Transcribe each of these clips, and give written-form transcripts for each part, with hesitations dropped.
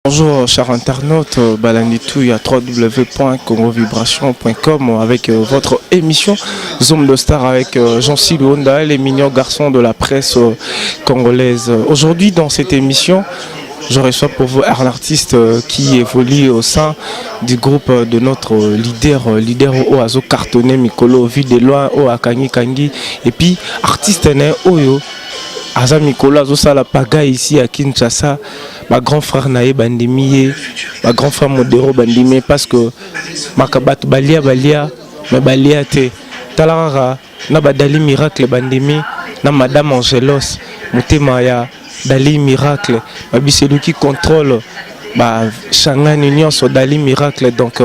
Bonjour chers internautes, balandi tout ya www.congovibration.com avec votre émission Zoom de Star avec Jean-Cy Honda, les mignons garçons de la presse congolaise. Aujourd'hui dans cette émission, je reçois pour vous un artiste qui évolue au sein du groupe de notre leader, leader oyo azo cartonné mikolo, vu de loin, oyo akangi kangi, et puis artiste né oyo aza mikolo azosala pagaille ici à Kinshasa. Ba grand frère na ye bandimi ye, ba grand frère Modero bandimi ye, parce que maka bato balia balia mais balia te. Tala kaka na badali Miracle bandimi na madame Angelos, motema ya Dali Miracle babisi eluki contrôle bachangani nyonso Dali Miracle. Donc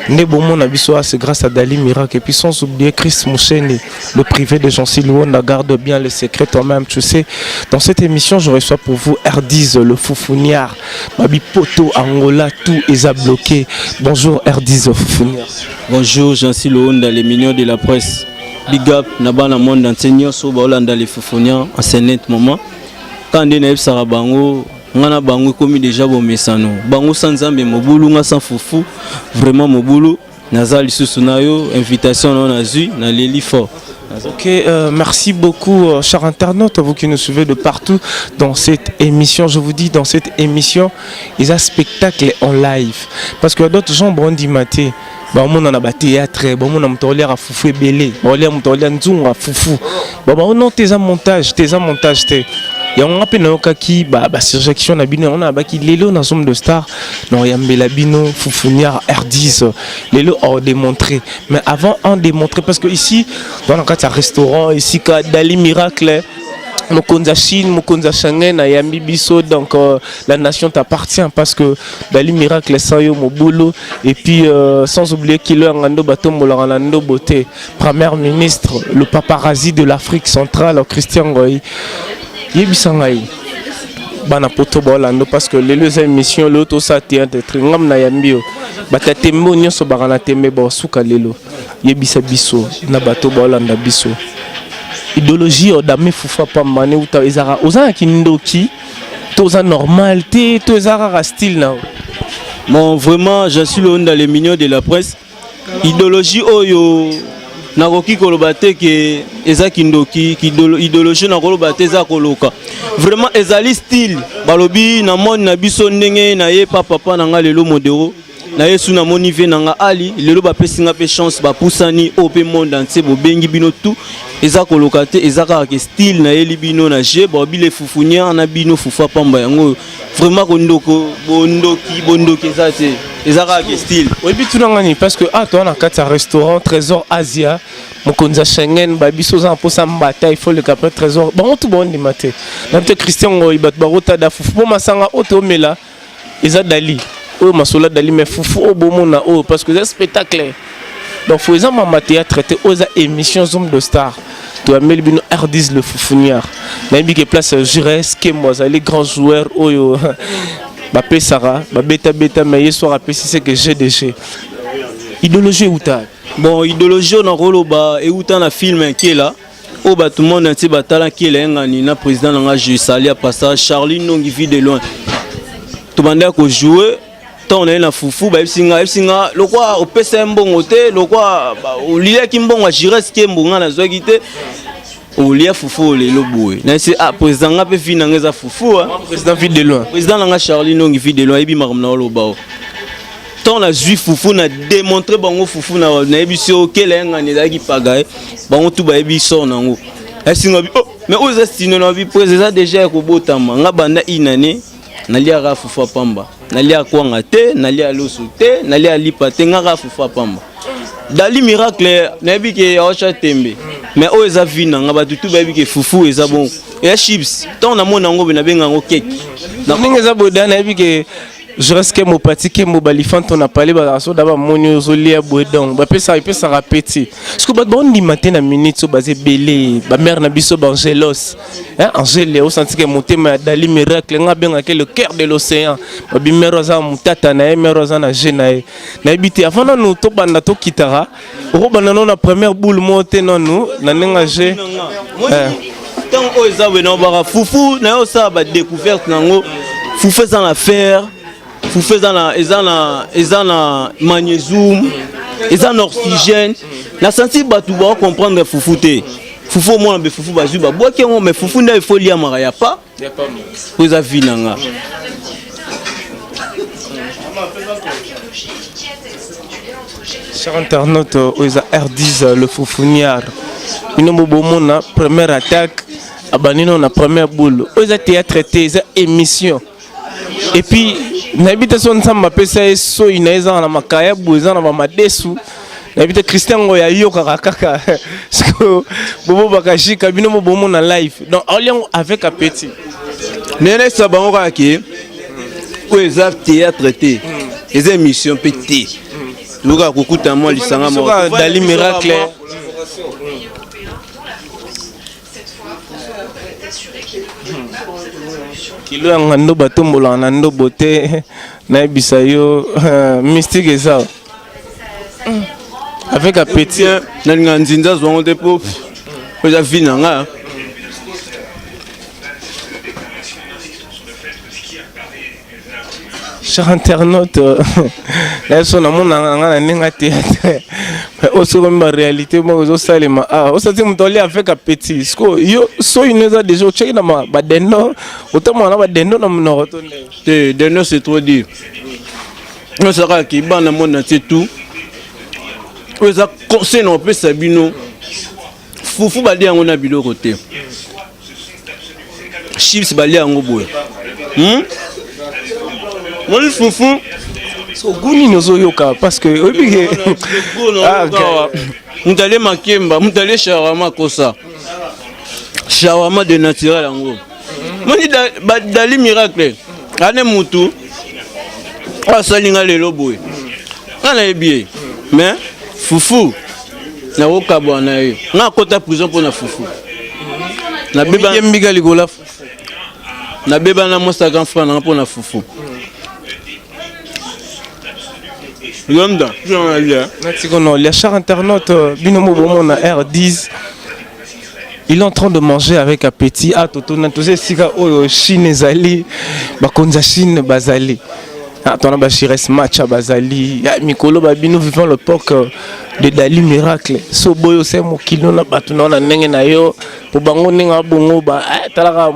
nde bomona biso, c'est grâce à Dali Miracle. Et puis sans oublier Chris Moucheni, le privé de Jean-Cy Luonda. Garde bien les secrets toi-même, tu sais. Dans cette émission, je reçois pour vous R10 le Foufouniard, babi Poto Angola, tout est à bloqué. Bonjour R10 Foufouniard. Bonjour Jean-Cy Luonda, les mignons de la presse. Big up na bana monde entier nyonso baolanda les Foufouniard en ce net moment. Quand nde nayebisaka bango, nga na bango ekomi déjà bomesano. Bango sa Nzambe mobulu, nga sans fufu vraiment mobulu. Naza lisusu na yo, invitation na yo nazwi, naleli fort. Ok, merci beaucoup, chers internautes, vous qui nous suivez de partout dans cette émission. Je vous dis, dans cette émission, il y a spectacle en live. Parce qu'il y a d'autres gens, bon, maté, bamona na bathéâtre, bamona moto oliaka fufu ebele, baolia moto olia nzunga fufu, bon, non te, eza montage te, eza montage te. Yango nga mpe nayokaki basurjection na bino, yango nayabaki lelo na Zoom de Star na oyambela bino Fufuniar R10 lelo aodémontrer. Mais avant en démontrer, parce que ici dans na kati ya restaurant esika Dali Miracle, mokonzi ya Chine, mokonzi ya Schengen ayambi biso. Donc la nation t'appartient, parce que Dali Miracle sans yo mobulu. Et puis sans oublier kilo ya ngando batombolaka na ndobo te, premier ministre, le paparazzi de l'Afrique centrale, Christian Ngoy. Yebisa ngai, bana Poto baolanda, parce que lelo eza émission, lelo tosala théâtre. Ngam na yambi yo, bato ya tembe oyo nyonso baka na tembe basuka lelo. Yebisa biso na bato baolanda biso, idéologie odame fufu pamba ne uta ezalaka? Oza na kindoki to oza normal te to eza kaka style na yo? Bon, vraiment, je suis le dans les mignons de la presse. Idéologie oyo, nakoki koloba te ke eza kindoki. Idéologie nakoloba te eza koloka, vraiment ezali style. Balobi na monde na biso ndenge naye pa papa na nga lelo Modero na ye su, namoni ve na nga ali lelo bapesi nga mpe chance, bapusani oyo mpe monde entier bobengi bino tout. Eza koloka te, eza kaka ke style nayeli bino na je balobi le Fufuniar na bino fufu pamba. Yango oyo vraiment kondoko bondoki bondoki eza te, eza kaka ke style. Oyebi tuna ngani, parce que ah, toza na kati ya restaurant Trésor Asia, mokonzi ya Schengen babiso oza na mposa mbata, il faut leka après Trésor. Bango tu baondima te na te Christian Ngoi, bato bakotada fufu mpo masanga oyo toomela eza Dali oyo masolo Dali. Mais fufu oyo bomona oyo, parce que eza spectacle, donc fo eza mama théâtre te, oyo eza émission Zoom de Star. Toyambeli bino R10 le Fufuniar. Nayebi ke place Jures Kembo azali grand joueur oyo bapesaka babetabeta, mais ye soir apesi seke gdg. Idéologie euta? Bon, idéologie oyo nakoloba euta na film Nkela oyo bato monde entier batala, Nkela engani na président na nga, je sali ya passage, Charlie Nongi, vie de loin. Tobandaki kojouer ntango naye na fufu, bayebisi nga, bayebisi nga lokwa opesa ye mbongo te, lokwa oliaki mbongo ya Jires Kembo, nga nazwaki te, olia fufu lelo boye. Nayesi ah, président nga mpe vi na nga eza fufu. Président vie de loin. Président na nga Charlie Nongi, vie de loin, ayebi makambo na oloba o. Ntango nazwi fufu na démontre bango fufu, nayebi si okela ye ngani ezalaki paga ye, bango tu bayebi sor nango. Esinga bi oh, mais oyo eza stino na bi prese, eza déjà ya kobotama. Nga banda inane naliaka fufu ya pamba, nalia kwanga te, nalia loso te, nalia lipa te, nga kaka fufu ya pamba. Dali Miracle nayebi ke aosha tembe, mais oyo eza vi na nga, bato tu bayebi ke fufu eza bon, eya chips. Ntango namona yango be nabenga yango keke. Ndenge eza boye, nayebi ke Jores Kembo, Pati Kembo, balifanto na pale bazala so da bamoni ozolia boye, donc bapesaka, epesaka appétit. Parce que bato baondima te na minute oyo baza ebele, bamare na biso baangelos, Angele osanti ke motema ya Dali Miracle, nga abengaki le cœur de l'océan. Babi mare aza motata na ye, mare aza na je na ye. Nayebi te, avant nanu tobanda tokitaka, okobanda nano na première boule moko te nanu na ndenge je. Ntango oyo eza boye, naobaka fufu naye osala badécouverte nango. Fufu eza na fer. Fufu eza na eza na eza na magnésium, eza na oxygène. Na senti bato bao comprendre fufu te. Fufu omona be fufu bazwi babwaki yango, mais fufu nde ifo liamaka ya pa po eza vie na nga. Cher internaute, oyo eza R10 le fufuniar. Bino bobomona première attaque abandi nano na première boule. Oyo eza théâtre te, eza émission. Et puis nayebi te so Nzambe apesa ye soyi na ye eza na makayabu, eza na bamadesu. Nayebi te Christian Ngoy ayokaka kaka sikoyo bobo bakashika bino mo bomona live. Donc aoliango avec appétit. Nayebisa bango kaka ke oyo eza théâtre te, eza émission mpe te. Tokaka kokuta mwa lisanga moko. Dali Miracle. Kilo ya ngando batombolaka na ndobo te, nayebisa yo mystique eza avec appétit. Nalinga nzinza azwango te mpo eza vie na nga. Cher internaute, na biso namonaka nga na ndenge ya théâtre, mais oyo soki omi baréalité moko ezosalema awa, osati moto alia avec appétit. Siko yo soki no eza déjà otiaki na badendo, otambola na badendo na monoko to ndenge? Te, dendo c'est trop dire. Nyonso kaka ke bana monde entier tout, oyo eza conseil na kopesa bino: fufu balia yango na biloko te, chips balia yango boye. Moni fufu. So goût nini ozoyoka? Parce que oyebi ke Moto alie makemba, moto alie shawarma, kosa shawarma de naturel yango. Moni Dali Miracle ane mutu oyo asali nga lelo boye, nga nayebi ye, mais fufu nakokabwa na ye. Nga akota prison mpo na fufu. Nabeba likolo. Nabeba na mwasi ya grand frère nanga mpo na fufu. Yonda. Natikono lia. Cher internaute, bino mo bomona R10, il est en train de manger avec appétit. Ah, toto na toza esika oyo Chine ezali, bakonzi ya Chine bazali. Ah, tona bashires matcha bazali. Ya mikolo babino vivant l'époque de Dali Miracle. So boyo se mokili na bato na ndenge na yo po bango ndenge abongo ba talaka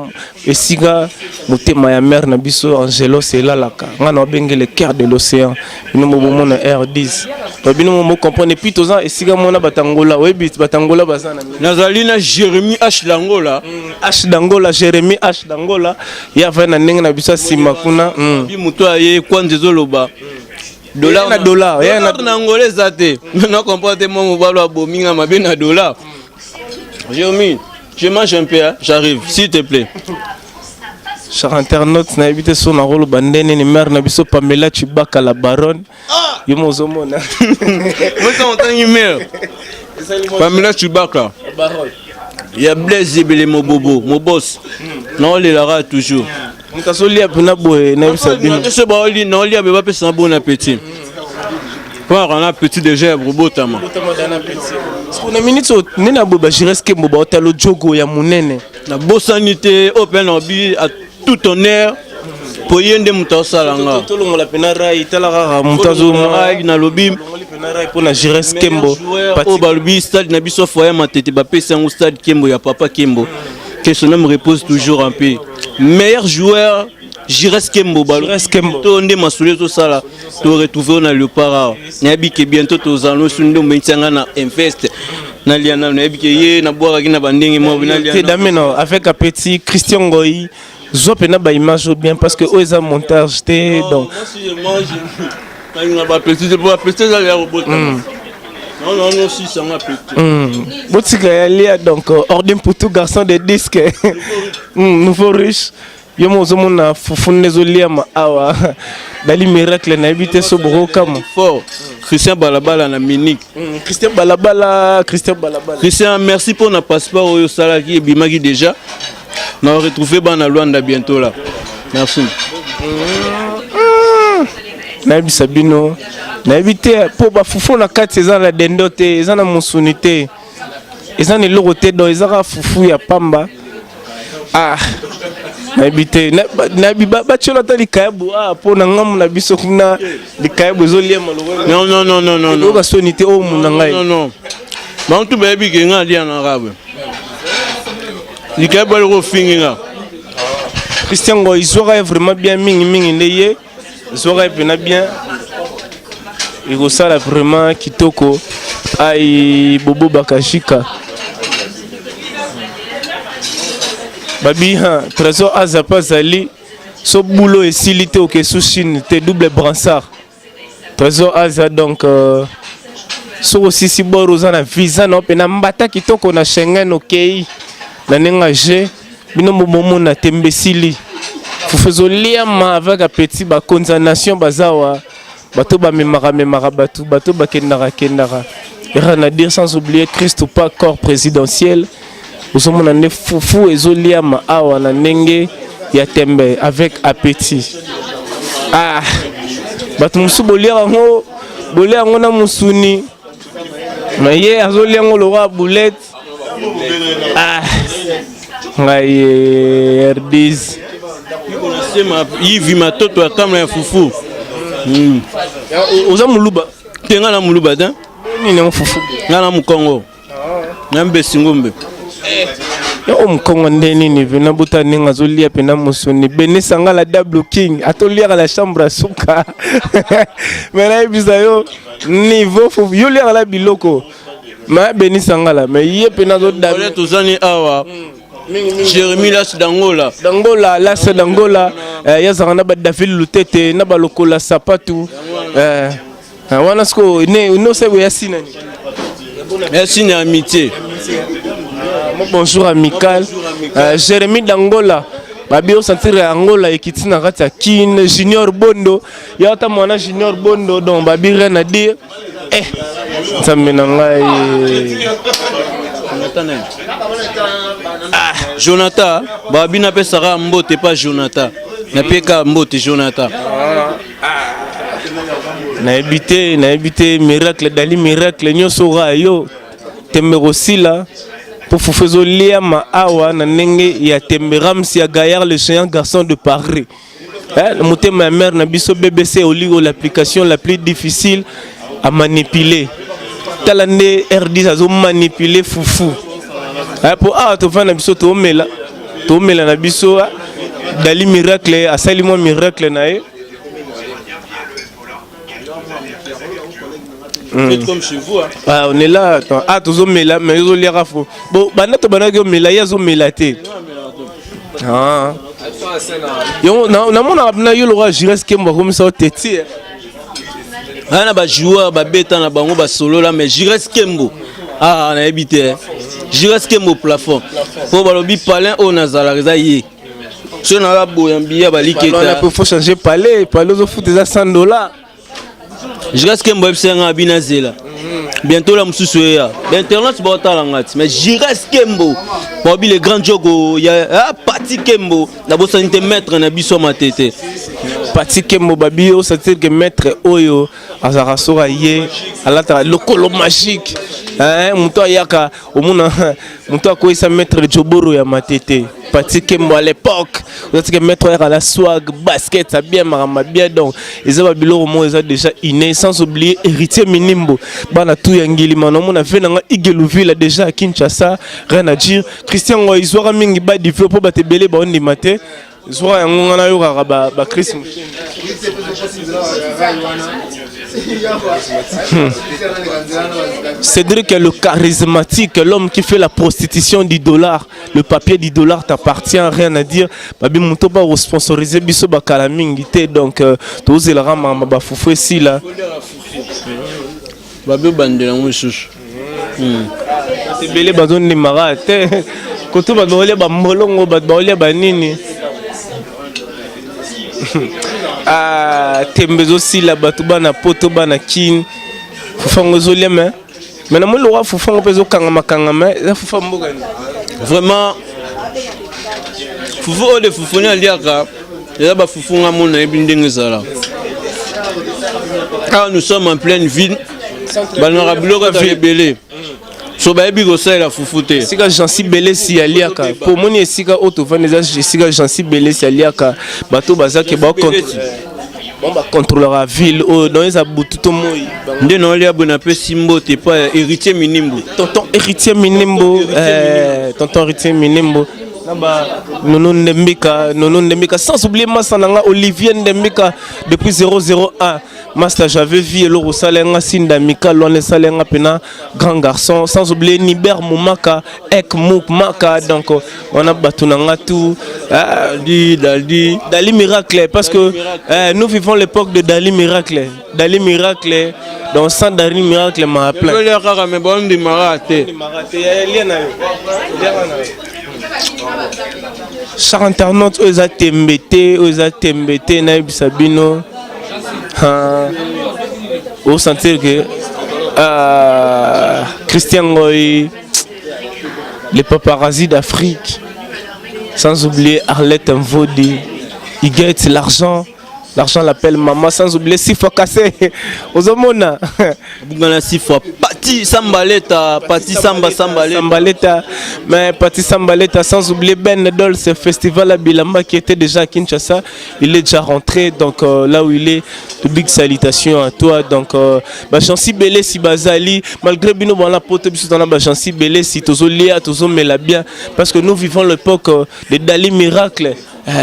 esika motema ya mare na biso Angelos elalaka. Nga na obenge le cœur de l'océan. Bino mo bomona R10, to bino mo comprendre. Et puis toza esika mona batangola, oyebi batangola baza na Nazali na Jérémy H Langola. H d'Angola, Jérémy H d'Angola ya vai na ndenge na biso ya nsima kuna. Bi moto aye kwanza ezoloba dollar na dollar. Dollar na Angola eza te. Na comprendre te, mwa mobalo abomi nga mabe na dollar. Jérémy, je mange un peu, hein? J'arrive, s'il te plaît. Cher internaute, nayebi te so nakoloba nde nini. Mare na biso Pamela Chibaka la baronne, yo mo ozomona. Mosa otangi mare Pamela Chibaka ya Blaise Ebele Mobobo Mobos, naolelaka toujours. Moto azolia mpena boye, nayebisa bino. So baoli naolia be bapesanga bon appétit mpo aka na petit déjà ya kobotama. Na minute oyo nde na boye bagires Kembo baotala ojogo ya monene. Nabosani te oyo mpe naobi à tout honneur po ye nde moto asala nga. Tolongola mpena rai, tala kaka moto azomona. Nalobi rai mpona Gires Kembo. Oyo balobi stade na biso foyer Matete, bapesi yango stade Kembo ya papa Kembo, que son âme repose toujours en paix. Meilleur joueur Gires Kembo. Gires Kembo. To nde masolo ezosala to retrouve oyo na Léopard awa. Nayebi ke bientôt tozala nosu nde omentianga na invest nalia nano. Nayebi ke ye nabwakaki na bandenge moko. Te dameno avec appétit. Christian Ngoi, zwa mpena baimage bien parce que oyo eza montage te, donc. Nalinga baappétit te po baappétit ezali ya kobotama. Non, non, non, si sanga appétit. Botika ya lia. Donc Ordi Mputu, garçon de disque, nouveau riche, yo mo ozomona fufu nde ezoliama awa. Dali Miracle, nayebi te so bokokama. Fort Christian Balabala na Munich. Christian Balabala, Christian Balabala. Christian, merci mpona passeport oyo osalaki, ebimaki déjà. Na retrouve bana Lwanda bientôt là. Merci. Nayebisa bino, nayebi te mpo bafufu na kati eza na dendo te, eza na mosuni te, eza na eloko te. Donc eza kaka fufu ya pamba. Ah, nayebi te, nayebi batyola ata likayabu ah, mpo na ngambo na biso kuna likayabu ezoliema lokola. Non, non, non, non, non. Oyoka soni te oyo muna ngai. Non, non. Bango tu bayebi ke nga alia na arabe. Likayabu aloko ofingi nga. Christian Ngoy zwaka ye vraiment bien mingi mingi nde ye zwaka ye mpena bien ekosala vraiment kitoko ai bobo bakashika babi ha trésor aza mpe azali so bulo esili te okesu chine te double bransard Trésor aza donc euh, soki osisi bor oza na visa na yo mpena mbata kitoko na Schengen okei na ndenge ya jeu bino bomomona tembe esili fufu ezoliama avec appétit bakonzi ya nation baza wa bato bamemaka memaka bato bato bakendaka kendaka rien à dire sans oublier Christ ou pas corps présidentiel ozomona nde fufu ezoliama awa na ndenge ya tembe avec appétit ah bato mosusu boliaka yango bolia yango na mosuni me ye azolia yango lokola boulette ah ngai rdis yivi matoto ya kamla ya fufu hmm. Oza moluba te? Ngai na moluba te. Nini yango fufu? Ngai na mokongo na mbesi ngombe. Yo mokongo nde nini pena buta ndenge azolia pena mosuni bene sangala double king atoliaka na chambre ya suka me nayebisa yo niveau fufu yo oliaka na biloko ma beni sangala me ye pena azodame. Tozani awa Jérémy Las d'Angola. D'Angola, Las d'Angola. Eh, yazaka na ba David Lutete, na ba lokola sapatu. Eh, eh wana siko ne no se ya sina ni. Ya sina amitié. Bonjour amical. Euh, Jérémy d'Angola. Babi osentir ya Angola ekiti na kati ya Kin Junior Bondo. Ya ata mwana Junior Bondo donc babi rien à dire. Eh, Nzambe na ngai. Ah, Jonathan, babi napesaka mbote pa Jonathan. Napeka mbote Jonathan. Nayebi te, nayebi te miracle dali miracle nyonso oka yo tembe kosila mpo fufu ezoliama awa na ndenge ya tembe. Rams ya Gaillard le géant garçon de Paris. Eh, motema ya mare na biso BBC Oligo, l'application la plus difficile à manipuler. Tala nde R10 azo manipuler fufu. Eh, po awa tovanda na biso toomela toomela na biso ah, Dali miracle asali mwa miracle na ye. Faites comme chez vous. Hein. Ah, on est là, attends. Ah, tozomela, mais ozoliaka fo. Bon, banda tobandaki omela, ye azomela te. Ah. Yo, namonaka na yo lokola Jires Kembo akomisa yo teti. Eh. Aya na bajoueur babeta na bango basolola, mais Jires Kembo ah, nayebi te. Jires Kembo plafond mpo balobi palin oyo nazalaka eza ye soki naza boya mbiya baliketa. Faut changer palais, palais ozofuta eza 100 $. Jires Kembo ayebisa nga bina zela bientôt la mosusu eya bainternet baotala nga ti, mais Jires Kembo baobi le grand jogo ya ah, Pati Kembo nabosani te maître na biso matete. Pati Kembo babi yo, c'est-à-dire que maître oyo azalaka soki aye alataka lokolo magique. Hein, moto ayaka omona moto akweyisa maître Joboro ya matete Pati Kembo à l'époque, ozatike maître ayaka na swag basket bien makambo bien, donc eza babiloko moko eza déjà inné. Sans oublier héritier Minimbo bana tu ya ngilima naomona ve nanga Igeluville déjà à Kinshasa, rien à dire. Christian Ngoy zwaka mingi badivio mpo bato ebele baondima te zwaka yango nga nayokaka ba Chris. Cédric le charismatique, l'homme qui fait la prostitution du dollar, le papier du dollar t'appartient, rien à dire. Babi moto ba sponsoriser biso bakala mingi te, donc tozelaka mama bafufu esila. Babi obandela yango lisusu. Ebele bazondimaka te koto bato baolia bambolongo bato baolia banini. Ah, tembe ezosila bato bana poto bana kini fufu yango ezolia me namoni lokwa fufu yango mpe ezokangamakangama eza fufu ya mboka nini? Vraiment fufu oyo de fufu ni aliaka eza bafufu nga mona nayebi ndenge ezala awa. Nous sommes en pleine ville, balingaka biloko ezala ebele. So bayebi kosalela fufu te. Esika Jansi Belesi aliaka, po omoni esika oyo tovandi eza esika Jansi Belesi aliaka, bato baza ke ba bon ba contrôlera ville oyo donc eza butu to moi. Nde naolia boye napesi mbote epai ya Héritier Minimbo. Tonton Héritier Minimbo, tonton Héritier Minimbo. Na ba Nono Ndembika, Nono Ndembika, sans oublier Massa nanga Olivier Ndembika depuis 001. Master, j'avais vu eloko osalenga Sinda Mika wana esalenga pena grand garçon, sans oublier Niber Mumaka, Ek Mouk Maka, donc on a bato nanga tout. Dali, Dali. Dali Miracle, parce que nous vivons l'époque de Dali Miracle. Dali Miracle, donc sans Dali Miracle, m'a plein. Yo kaka mais bon ndi marate. Chers internautes, oyo eza tembe te, oyo eza tembe te, nayebisa bino. Au sentir que Christian Ngoy, les paparazzi d'Afrique, sans oublier Arlette Mvodi, il guette l'argent. L'argent l'appelle maman, sans oublier 6 fois cassé. Ozomona. Bungana 6 fois. Pati Sambaleta, Pati Samba Sambaleta. Sambaleta, mais Pati Sambaleta, sans oublier Ben Dol, ce festival à Bilamba qui était déjà à Kinshasa, il est déjà rentré, donc là où il est, de big salutations à toi. Donc, bah, Chancy Belé, si Bazali, malgré Bino, bon, la pote, biso, dans la, bah, Chancy Belé, si Tozo Léa, Tozo Mela bien, parce que nous vivons l'époque de Dali Miracle.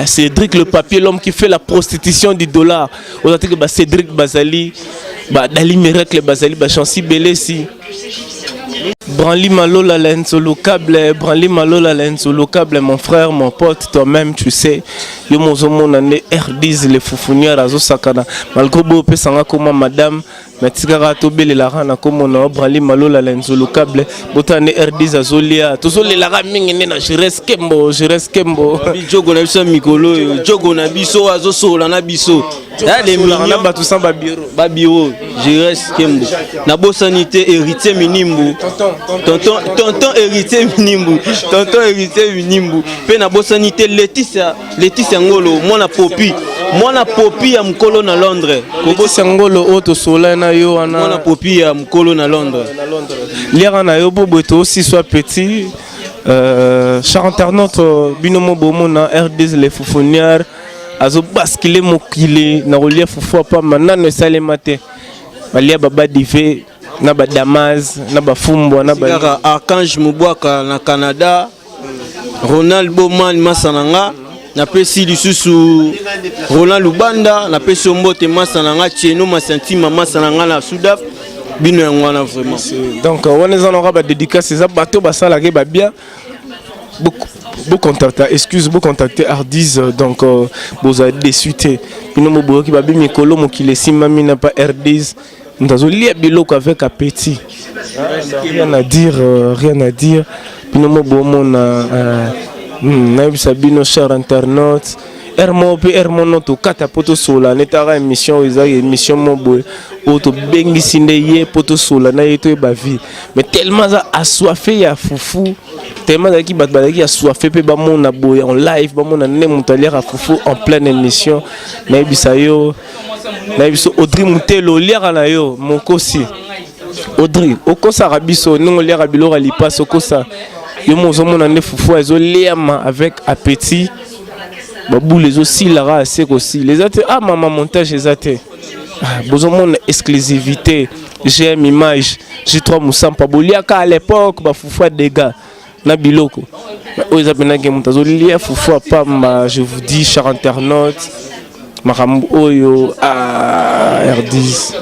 Cédric le papier, l'homme qui fait la prostitution du dollar. On a dit que bah, Cédric Bazali, bah, Dali Miracle Bazali, bah, Chancy Belé, si. Branly Malola Lenzolo câble, Branly Malola Lenzolo câble, mon frère, mon pote, toi-même, tu sais. Yo mozo mona ne R10 les foufounières azo sakana. Malgré beau pesanga comme madame, mais tikaka to belela na komona Branly Malola Lenzolo câble, botane R10 azolia, tozolela mingi ne na Jires Kembo, Jires Kembo. Bi jogo na biso mikolo oyo, jogo na biso azosola na biso. Ya les na mignons bato sans ba bureau. Ba bureau, Jires Kembo. Nabosani te Héritier Minimbu. Tonton, tonton Héritier Minimbu. Tonton Héritier Minimbu. Pe nabosani te Laetitia, Laetitia Ngolo, mwana Popi. Mwana Popi ya mukolo na Londres. Laetitia Ngolo oyo tosola na yo wana. Mwana Popi ya mukolo na Londres. Liaka na yo bo boye aussi soit petit. Cher internaute, bino bomona R10 les foufounières azo basculer mokili na kolia fufu apamba nano esalema te. Balia baba dive na ba damas na ba fumbwa na ba Kaka Archange Mubwaka na Canada, Ronald Bowman Masananga, napesi lisusu Roland Lubanda, napesi yo mbote Masananga, Tieno Masantima Masananga na Sudaf, bino yango wana vraiment. Donc wana eza naka ba dédicace eza bato basalaka ba bien. Bo contacter, excuse, bo contacter R10, donc boza déçu te. Bino moboyoki babi mikolo mokili esimami na pa R10. Moto azolia biloko avec appétit. Rien à dire, rien à dire. Bino mobomona nayebisa bino cher internaute, r moko mpe r mono tokata mpo tosola netaka émission oyo eza émission mo boye oyo tobengisi nde ye mpo tosola na ye toyeba vie, mais tellement aza assoiffé ya fufu, tellement azalaki bato bazalaki assoiffé mpe bamona boye en live, bamona nde moto aliaka fufu en pleine émission. Nayebisa yo, nayebisa Audrey Mutelo, oliaka na yo mokosi. Audrey, okosaka biso ndenge oliaka biloko ya lipasi, okosa yo mo ozomona nde fufu ezoliama avec appétit, babule ezosilaka ase kosila eza te. Ah mama, montage eza te. Ah, bozomona exclusivité GM Image J3 Musampa boliaka à l'époque bafufu ya dégâts na biloko oyo eza mpenaki moto azolia fufu ya pamba. Je vous dis, cher internaute, makambo oyo, ah, R10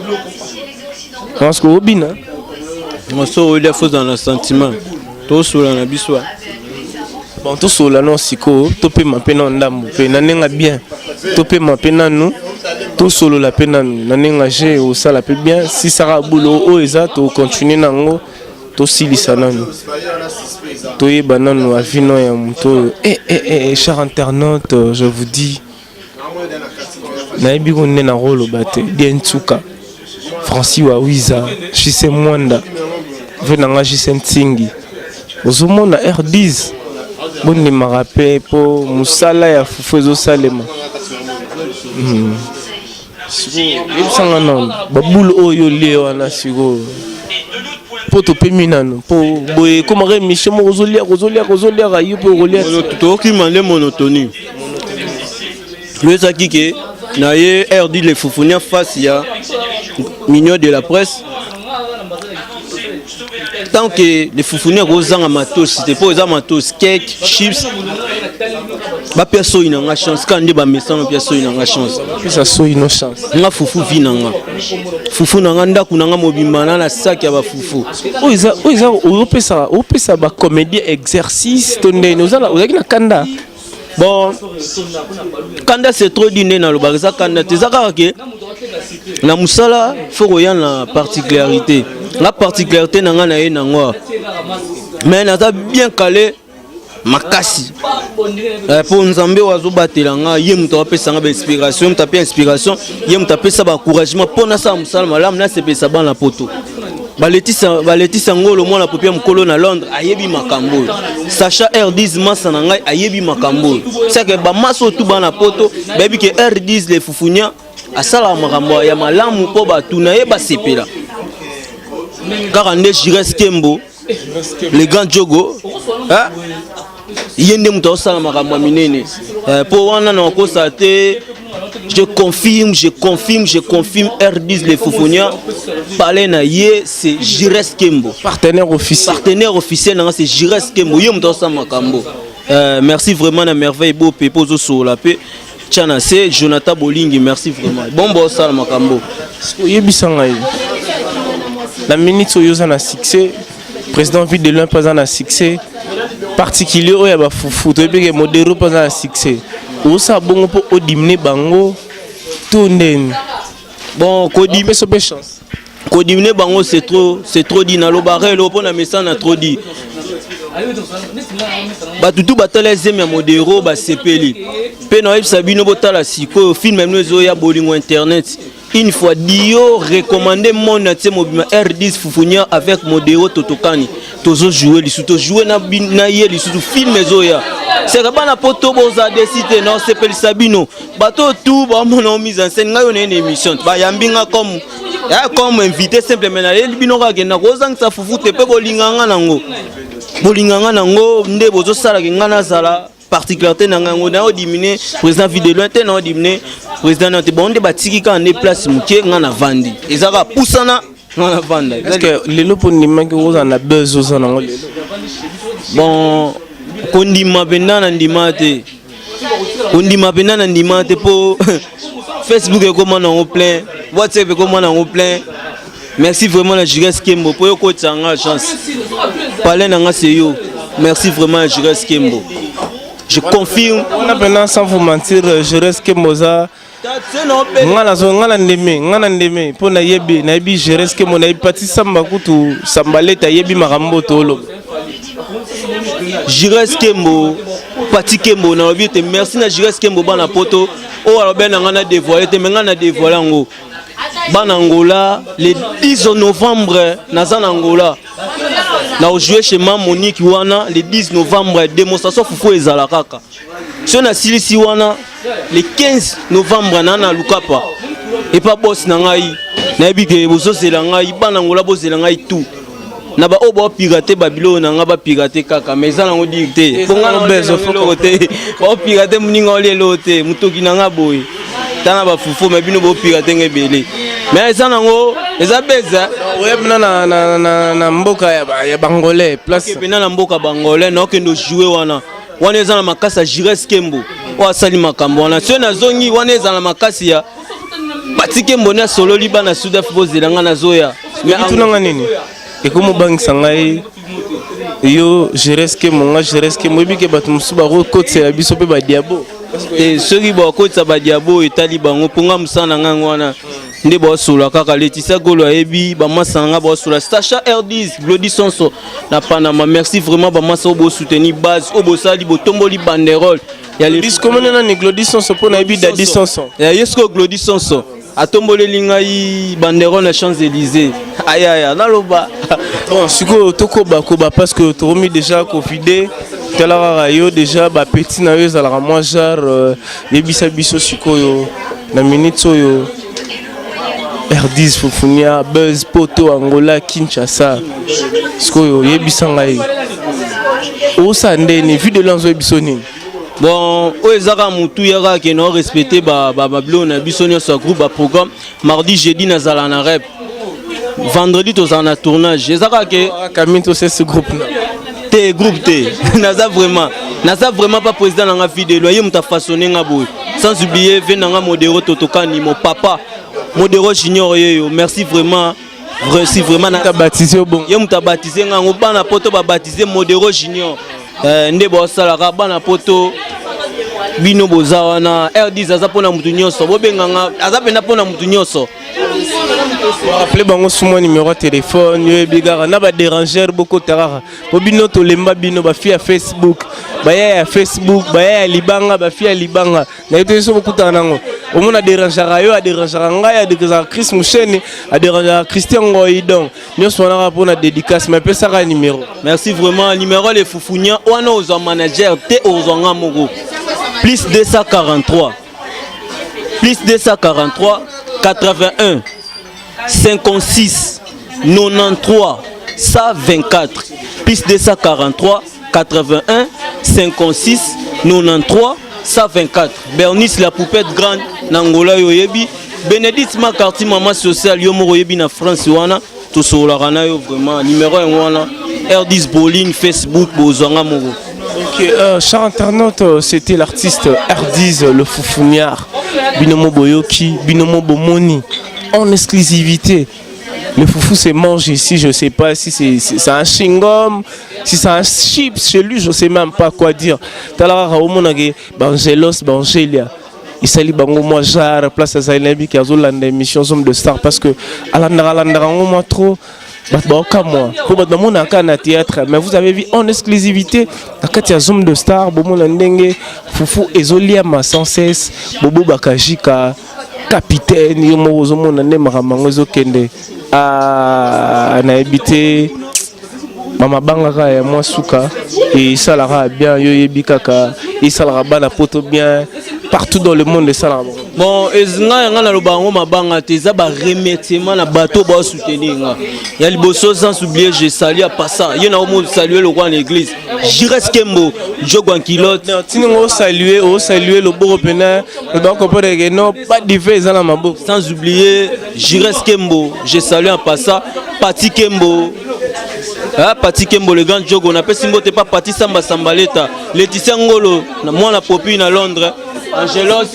parce que obina Moso olia fozala na sentiment, tosola na biso. Bon, tosola no sikoyo, topema mpe na ndambo mpe na ndenge bien, topema mpe nanu, tosolola mpe nanu na ndenge je osala mpe bien. Sisaka bulo oyo eza, tocontinue nango, tosilisa nanu, toyeba nanu avino ya moto oyo. Eh, eh, eh, cher internaute, je vous dis, nayebi ko nde nakoloba te. Die ntsuka Francis Wawiza, Jise Mwanda ve nanga, Jise Ntingi, ozomona R10 bondimaka mpe mpo mosala ya fufu ezosalema. Yebisanga nano babulu oyo olie wana sikoyo. Mpo topemi nanu, mpo boye ekomaka émission moko ozoliaka, ozoliaka, ozoliaka, yo mpe okolia. Tokima nde monotonie. Lo ezalaki ke na ye rd le fufunia face ya mignon de la presse. Tant que le fufuni akozanga matosi te, mpo eza matosi, cake, chips, bapia soyi na nga chance kaka nde bamesano pia soyi na nga chance. Pesa soyi no chance. Nga fufu vi na nga, fufu na nga, ndako na nga mobimba na saki ya bafufu. Oyo eza opesa bacomédien exercice to ndeni ozalaki na kanda? Bon, kanda, c'est trop dit. Nde nalobaka, eza kanda te, eza kaka ke na mosala faut koya na particularité. Nga particularité na nga na ye nango, mais naza bien calé makasi mpo Nzambe oyo azobatela nga, ye moto apesa nga bainspiration, ye moto apesa inspiration, ye moto apesa baencouragement mpo nasala mosala malamu, nasepelisa bana poto. Baletisa ngolo, mwana popia mokolo na Londres, ayebi makambo oyo. Sacha R10, masa na ngai, ayebi makambo oyo. Seke bamasa oyo tu bana poto bayebi ke R10 le fufunia asalaka makambo ya malamu mpo bato na ye basepela. Kaka nde Jires Kembo, le grand jogo, ye nde moto azosala makambo ya minene mpo wana na kokosa te. Je confirme, je confirme, je confirme, R10 le fufunia, palais na ye c'est Jires Kembo. Partenaire officiel. Partenaire officiel nanga, c'est Jires Kembo, ye moto azosala makambo. Merci vraiment na Merveille Bope mpo ozosola mpe tia na se Jonathan Bolingi. Merci vraiment, bon, bosala makambo. Oyebisa ngai, na minute oyo oza na succès, président Vue de Loin mpe aza na succès particulier oyo ya bafufu, toyebi ke Modero mpe aza na succès, osala bongo mpo odimine bango to ndeni? Bon, kodimisa mpe chance. Kodimine bango, c'est trop, c'est trop dit. Nalobaka elo mpo na mesana, trop dit. Bato tu batala ezemi ya Modero, basepeli mpe. Nayebisa bino, botala sikoyo film bino ezoya, Bolingo Internet. Une fois dio recommandé monde entier mobima, R10 Fufunia avec Modero Totokani, tozojoue lisusu, tojoue na ye lisusu. Film ezoya, seka bana poto boza desi te na osepelisa bino. Bato tu bamona mise en scène, ngai oyo naye na émission, bayambi nga comme invité simple, mais nayeli bino kaka kenda kozangisa fufu te. Mpe bolinga nga nango, bolinga nga nango nde bozosalaka nga nazala particularité na ngai yango. Naodimine président Vue de Loin te, naodimine président na te. Bango nde batiki kaka nde place moke, nga na vandi, eza kaka pusana, nga na vanda. Est-ce que lelo mpo ndimaki ozala na buzz oza nango lelo? Bon, kondima mpenza na ndima te, kondima mpenza na ndima te, mpo Facebook ekóma nango plein, WhatsApp ekóma nango plein. Merci vraiment na Jires Kembo mpo yo kotisa nga chance, palais na nga se yo. Merci vraiment na Jires Kembo, je confirme. Wana mpena, sans vous mentir, Jires Kembo oza nga nazo, nga na ndeme, nga na ndeme mpo nayebi Jires Kembo, nayebi Pati Samba, kutu Sambaleta ayebi makambo tooloba. Jires Kembo, Pati Kembo, nalobi ete merci na Jires Kembo. Bana poto oyo alobi na ngai na dévoile te, me ngai na dévoile yango. Bana Angola, le 10 novembre naza na Angola, na ojoue chez ma Monique wana. Le 10 novembre, démonstration fufu ezala kaka. So nasilisi wana, le 15 novembre na Lukapa epa boss na ngai. Nayebi ke bozozela ngai, bana Angola, bozela ngai tout. Na baoyo baopirate babiloko na nga, bapirate kaka, mais eza nango dire te, mpo nga eloko te. Baopirate moninga olia eloko te, motoki na nga boye tana bafufu, mais bino boopirate nga ebele, mais eza nango, eza beza. Oya mpena na mboka ya bangolais place. Mpena na mboka bangolais, naokende ojoue wana. Wana eza na makasi ya Jires Kembo oyo asali makambo wana. Soki nazongi wana, ezala na makasi ya Pati Kembo nde asololi. Bana Sudaf, bozela nga, nazoya. Tunanga nini ekomobangisa ngai, yo Jires Kembo, nga Jires Kembo, oyebi ke bato mosusu bakokotisela biso mpe badiabo. Te, soki bakotisa badiabo, etali bango, mpo nga mosala na ngai wana nde baosola kaka. Letisia Golo ayebi bamasa na ngai, baosola Sacha R10, Glodi Sonso na Panama. Merci vraiment bamasa oyo bosoutenir base oyo, bosali, botomboli banderole. Komona nani Glodi Sonso, mpo nayebi Dadi Sonso. Ye sikoyo Glodi Sonso atomboleli ngai banderole na Champs Élysées, ayaya naloba. Bon, sikoyo tokoba koba, parce que tokomi déjà kovide. Tala kaka yo déjà, bapeti na yo ezalaka mwa genre. Yebisa biso sikoyo, na minute oyo, R10 Fufunia, Buzz Poto, Angola, Kinshasa. Sikoyo oyebisa ngai osala ndeni vue de loin ozoyebisa nini? Bon, oyo eza kaka motu ya kaka ke na respecte babiloko na biso nyonso ya groupe, baprogramme. Mardi, jeudi nazala na rep, vendredi tozala na tournage. Eza kaka ke Kami tosesi groupe na te, groupe te. Naza vraiment pas président na nga fidèle, ye moto afaçonne nga boye. Sans oublier ve na nga Modero Totokani, mon papa Modero Junior yeyo, merci vraiment, merci vraiment. Na baptisé bon. Ye moto abaptise nga yango, bana poto babaptise Modero Junior. Nde bosalaka bana poto, bino boza wana. R10 aza mpona motu nyonso, bobenganga, aza mpenza mpona motu nyonso. Rappelez bango sumwa numéro ya téléphone. Yoyebi kaka na badérangeur, bokota kaka po bino tolemba bino. Bafille ya Facebook, baya ya Facebook, baya ya libanga, bafille ya libanga, nayebi te so bokutana nango. Omona adérangeaka yo, adérangeaka ngai, adérangeaka Chris Musheni, adérangeaka Christian Ngoi. Donc nyonso wana kaka mpona dédicace, mais apesaka numéro. Merci vraiment. Numéro le Fufunia wana, ozwa manager te, ozwa nga moko: plus 243, plus 243 81 56 93 124, plus 243 81 56 93 124. Bernice la poupette grande na Ngola, yo oyebi. Bénédicte Macarty, mama sociale, yo moko oyebi na France wana, tosololaka na yo vraiment. Numéro yango wana, R10 Boline, Facebook, bozwanga moko. Ok, cher internaute, c'était l'artiste R10, le Foufouniard. Binomo Boyoki, Binomo Bomoni, en exclusivité. Le foufou se mange ici, je sais pas si c'est un chewing-gum, si c'est un chips chez lui, je sais même pas quoi dire. Talara omonake Bangelos, Bangelia. Esali bango mwa genre place azali, nayebi ke azolanda émission Zone de Star, parce que alandaka, alandaka yango mwa trop. Bato baokamwa mpo bato bamonaka na théâtre, mais vous avez vu en exclusivité na kati ya Zone de Star. Bomona ndenge fufu ezoliama sans cesse. Bobo Bakajika capitaine, yo moko ozomona nde makambo yango ezokende. Nayebi te, bamabanga ya mwa suka esalaka bien. Yo oyebi kaka, esalaka bana poto bien, partout dans le monde esalaka bango. Bon, ngai yanga naloba yango mabanga te, eza baremerciement na bato baosoutenir nga ya liboso. Sans oublier, je salue apasa ye na omosalue lokwa na église Jires Kembo Jogo Ankilote. Tiningo osalue, osalue loboko mpena bakocomprendre ke non, pas dive eza na maboko. Sans oublier Jires Kembo, je salue en passant Pati Kembo. Ah, Pati Kembo le grand Jogo, napesi mbote pa Pati Samba Sambaleta, Laetitia Ngolo na mwana Popi na Londres, Angelos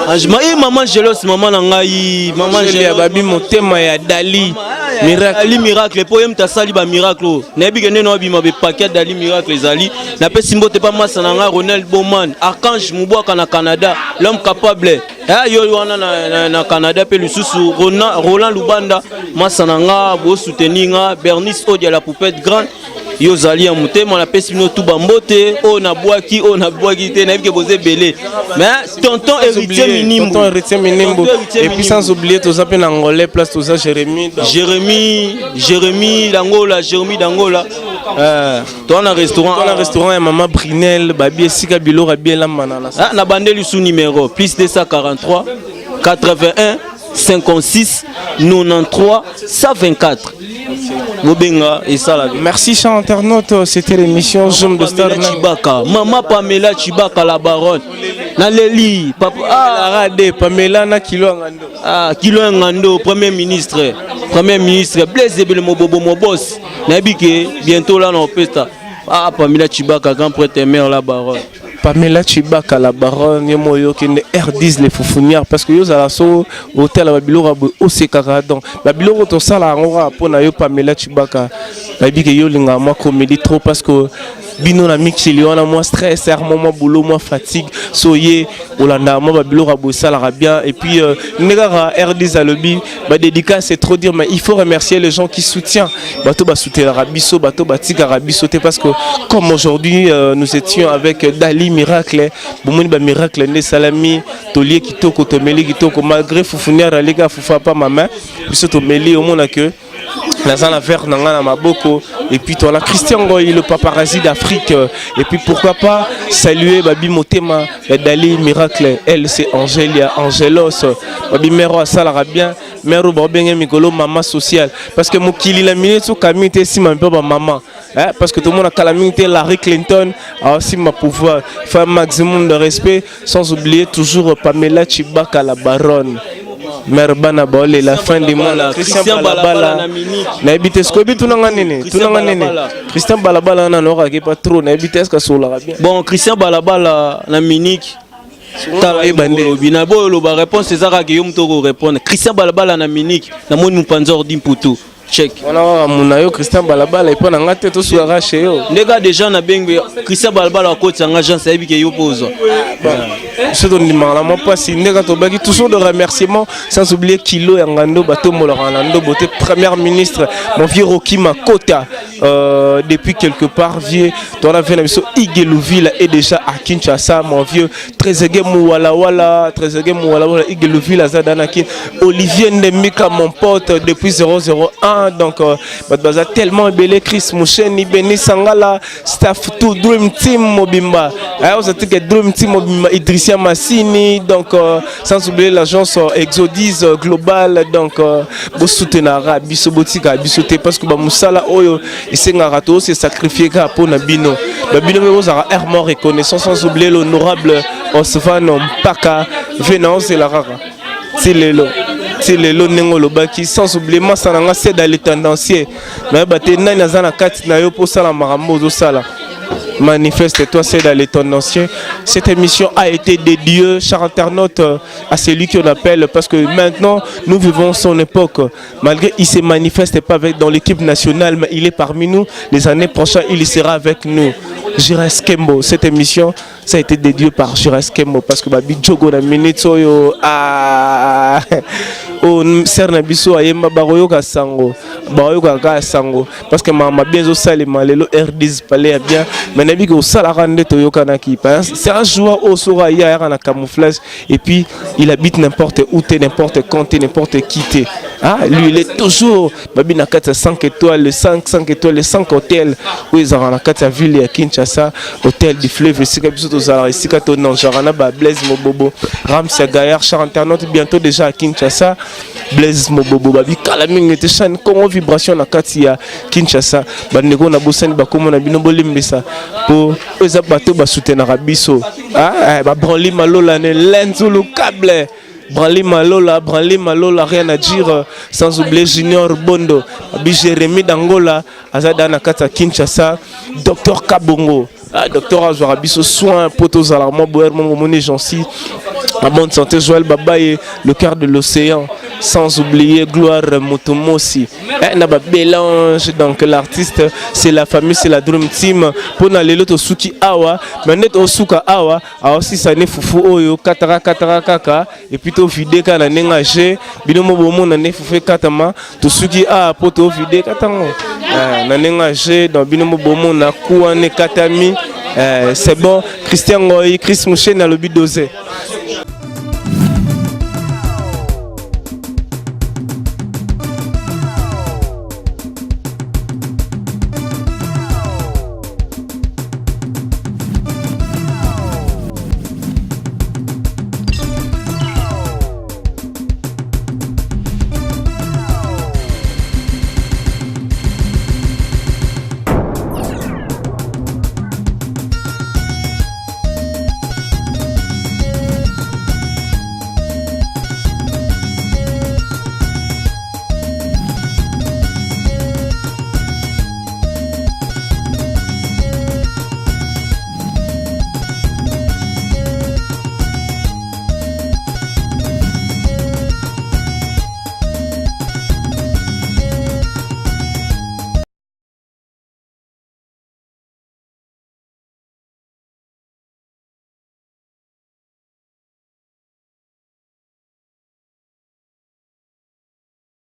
Ange, ma, eh, mama Angelos, mama na ngai, mama Angelos babi motema ya Dali Miracle. Dali Miracle, po ye moto asali bamiracle oyo nayebi ke nde na obima bepake ya Dali Miracle ezali. Napesi mbote pa masa na ngai Ronel Boman, Archange Mobwaka na Canada, l'homme capable. Yo wana na Canada mpe lisusu Roland Lubanda, masa na nga, bosoutenir nga. Bernice Odia la poupette grande, yo ozali ya motema. Napesi bino tu bambote. Oyo nabwaki, oyo nabwaki te, nayebi ke boza ebele, mais tonton Héritier Minimbu. Tonton Héritier Minimbu, et puis sans oublier toza mpe na Angolais, place toza Jérémy. Jérémy, Jérémy d'Angola, Jérémy d'Angola, toza na restaurant. Toza na restaurant ya mama Brinel, babi esika biloko abi elambana na na bandeli su numéro: plus 243 81 56 93 124. Bobenga, esala. Merci, chers internautes, c'était l'émission Zoom de Star. Chibaka, mama Pamela Chibaka la baronne, naleli papa. Ah, rade Pamela na kilo ya ngando. Ah, kilo ya ngando, premier ministre, premier ministre Blaise Ebele Mobobo Mobos, nayebi ke bientôt là na opesta. Ah, Pamela Chibaka, grand prêtre, mère la baronne. Pamela Chibaka la baronne, ye mo oyokende R10 les Foufoumières, parce que yo ozala so otala babiloko ya boye, osekaka. Donc babiloko tosala yango kaka mpo na yo Pamela Chibaka. Nayebi ke yo olingaka mwa comédie trop, parce que bino na mikili wana mwa stress, mwa mwa boulot, mwa fatigue, so ye olandaka mwa babiloko ya boye, esalaka bien. Et puis nde kaka R10 alobi, badédicace c'est trop dire, mais il faut remercier les gens qui soutiennent, bato basoutenaka biso, bato batikaka biso te, parce que comme aujourd'hui nous étions avec Dali Miracle, bomoni bamiracle nde esalami. Tolie kitoko, tomeli kitoko, malgré fufuniare aleki afufu apa mama biso tomeli. Omona ke Naza na verre na nga na maboko. Et puis toi là, Christian Ngoy, le paparazzi d'Afrique. Et puis pourquoi pas saluer Babi Motema, Dali Miracle, elle c'est Angélia, Angelos, Babi Mero asalaka bien, Mero babenge mikolo mama sociale. Parce que mokili la minute so kami te sima mpe ba maman. Hein, parce que tout le monde a kala mingi te Larry Clinton a aussi ma pouvoir faire maximum de respect, sans oublier toujours Pamela Chibaka la baronne. Mère bana baole la fin du monde. Christian Christian Balabala Balabala na minute. Nayebi te sikoyebi tunanga nini Christian tunanga nini Balabala. Christian Balabala wana naokaki pas trop, nayebi te eske asololaka bien. Bon, Christian Balabala na miniki, tala Oyeba nde. olobi na boyo oloba, réponse eza kaka yo moto okorépondre. Christian Balabala na miniki, namoni mopanzi ordi mputu check. Wana kaka muna yo Christian Balabala epo na nga te, tosukaka chez yo. Ndeka déjà nabengi Christian Balabala, akotisa nga agence, ayebi ke yo mpo ozwa. Biso tondimaka na mwa mpasi ndenge tobaki. Toujours de remerciement, sans oublier kilo ya ngando batombolaka na ndobo te, première ministre, mon vieux Roki Makota, depuis quelque part, vieux tona vie na biso Igelouville est déjà à Kinshasa, mon vieux Trésege Mouwalawala, Trésege Mouwalawala, Igelouville aza dana kin. Olivier Ndembika, mon pote depuis 001. Donc bato baza tellement ebele, Chris Musheni, Beni Sangala, staff tout, Dream Team mobimba. Oza tike Dream Team mobimba, Idrissia Massini. Donc sans oublier l'agence Exodis Global. Donc bosoutenaka biso, botika biso te, parce que bamosala oyo esengaka tose sacrifier kaka mpona bino, babino mpe bozalaka airement reconnaissant. Sans oublier l'honorable Osvan Mpaka ve na ozela kaka ti lelo, ti lelo ndenge olobaki. Sans oublier masa na nga Seda le tendancier, nayeba te nani aza na kati na yo mpo osala makambo ozosala. Manifeste-toi, c'est dans les tendanciers. Cette émission a été dédiée, chers internautes, à celui qu'on appelle, parce que maintenant, nous vivons son époque. Malgré il se manifeste pas avec, dans l'équipe nationale, mais il est parmi nous. Les années prochaines, il sera avec nous. Jires Kembo, cette émission, ça a été dédié par Jires Kembo, parce que babi Jogo na minute oyo, ah, oh, ser na biso ayemba, bakoyoka sango, bakoyoka kaka sango, parce que mama bien ezosalema lelo R10 palais ya bien, mais nayebi ke osalaka nde toyokanaki. C'est un joueur oyo soki aye ayaka na camouflage et puis il habite n'importe où te, n'importe quand te, n'importe qui te. Ah, lui, il est toujours babi na kati ya 5 étoiles, 5 5 étoiles, 5 hôtel oyo ezalaka na kati ya ville ya Kinshasa, hôtel du Fleuve, esika biso tozalaka, esika tonangeaka na ba Blaise Mobobo, Ramsia Gaillard. Cher internaute, bientôt déjà à Kinshasa, Blaise Mobobo babi kala mingi te, chaîne Congo Vibration na kati ya Kinshasa. Bandeko na bosani bakómo na bino, bolimbisa, po oyo eza bato basoutenaka biso. Ah, eh, babranli Malola ne lenzulu câble, Branly Malola, Branly Malola, rien à dire. Sans oublier Junior Bondo, Abi Jérémy d'Angola, Azada na kati ya Kinshasa, Docteur Kabongo. Ah, docteur azwaka biso soin po tozala mwa boyer mongo moni gentil en bonne santé. Joël Babaye, le cœur de l'océan. Sans oublier Gloire Motomosi, eh, na babelange. Donc l'artiste, c'est la famille, c'est la Dream Team. Mpona lelo tosuki awa, mais nde tosuka awa, aosisa ne fufu oyo kataka kataka kaka et puis tovide kaka na ndenge age bino mo bomona nde fufu ekatama. Tosuki awa mpo tovide katango, eh, na ndenge age. Donc bino mo bomona ku wana ekatami. Eh, c'est bon. Christian Ngoi, Chris Mouchene alobi dose.